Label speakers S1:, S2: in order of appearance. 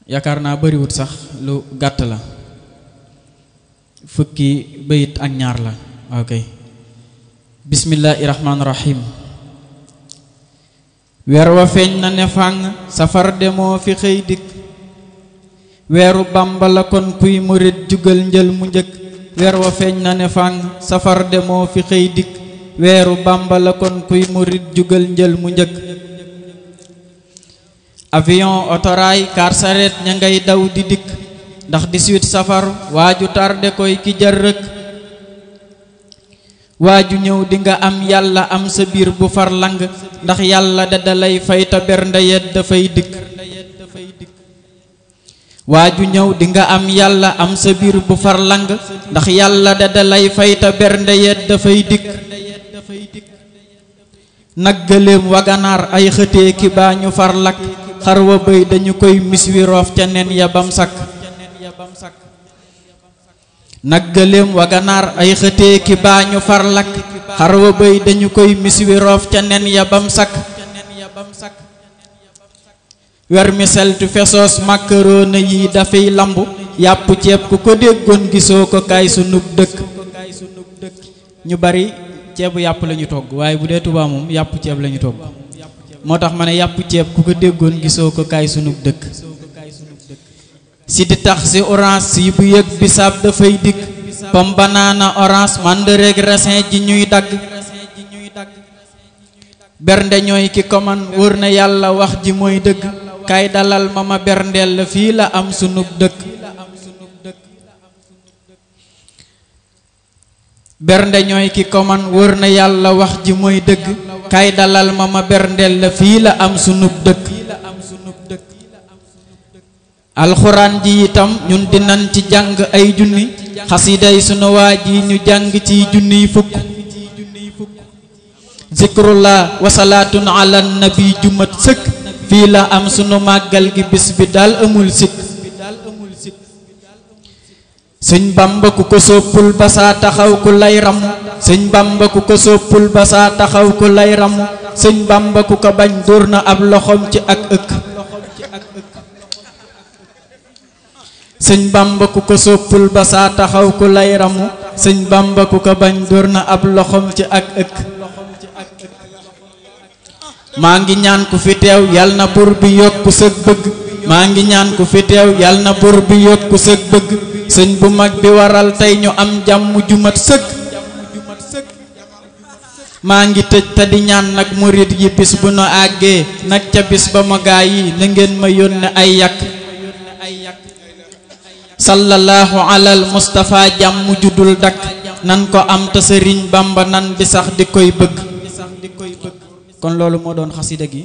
S1: yaakaar naa bariwut sax lu gàtt la fukki bayit ak ñaar la ok bismillahirrahmanirrahim weer wa feeñ na ne fàng safar de moo fi xëy dikk weeru Bàmba la kon kuy murit jugal njël mu njëkk weer wa feeñ na ne fàng safar de moo fi xëy dikk weeru Bàmba la kon kuy murit jugal njël mu njëkk avion otoraay car saret ña ngay daw di dikk ndax 18 safar waaju tarde koy ki jar rëkk waaju ñëw di nga am yàlla am sa biir bu far lang ndax yàlla da dalay fay ta bernde yet dafay dikk waaju ñëw di nga am yàlla am sa biir bu far lang ndax yàlla da dalay fay ta bernde yet dafay dikk nag gëléem waganaar ay xëtee ki baa ñu far lakk xar wa bëy dañu koy mis wi roof ca nen ya bam sakk nag gëléem waganaar ay xëtee ki baa ñu far lakk xar wa bëy dañu koy mis wi roof ca nen ya bam sakk wermiseltu fesoos macaroni yi dafay lambu yàpp ceeb ku ko déggoon gisoo ko kaay sunub dëkk ñu bari ceebu yàpp lañu togg waaye bu dee Tuubaa moom yàpp ceeb lañu togg moo tax ma ne yàpp ceeb ku ko déggoon gisoo ko kaay sunub dëkk si di tax si orange si bu yëg bisaab dafay dikk pom banaana orange mandareg raisin ji ñuy dagg bernde ñooy ki koman wóor na yàlla wax ji mooy dëgg kaay dalal ma berndeel la fii la am sunub dëkk bernde ñooy ki koman wóor na yàlla wax ji mooy dëgg kaay dalal ma berndeel la fii la am sunub dëkk alxuraan ji itam ñun dinañ ci jàng ay junni xasiday sunu waa ji ñu jàng ci junniy fukk zikrullah wasalaatun ala nabi jumat sëkk fii la am sunu màggal gi bis bi daal amul sikk sëñ Bamba ku ko soppul ba saa taxaw ku lay ramu sëñ Bamba ku ko soppul ba saa taxaw ku lay ramu sëñ Bamba ku ko bañ dóor na ab loxoom ci ak ëkk sëñ Bamba ku ko soppul ba saa taxaw ku lay ramu sëñ Bamba ku ko bañ dóor na ab loxoom ci ak ëkk maa ngi ñaan ku fi teew yal na buur bi yokku sëg bëgg maa ngi ñaan ku fi teew yal na buur bi yokku sëg bëgg sëñ bu mag bi waral tey ñu am jàmm ju mat sëkk maa ngi tëj te di ñaan nag murit yi bis bu nu àggee nag ca bis ba ma gaa yi na ngeen ma yónne ay yàq sallallahu alal Mustafa jàmm ju dul dakk nan ko am te Sëriñ Bamba nan di sax di koy bëgg kon loolu moo doon xasida gi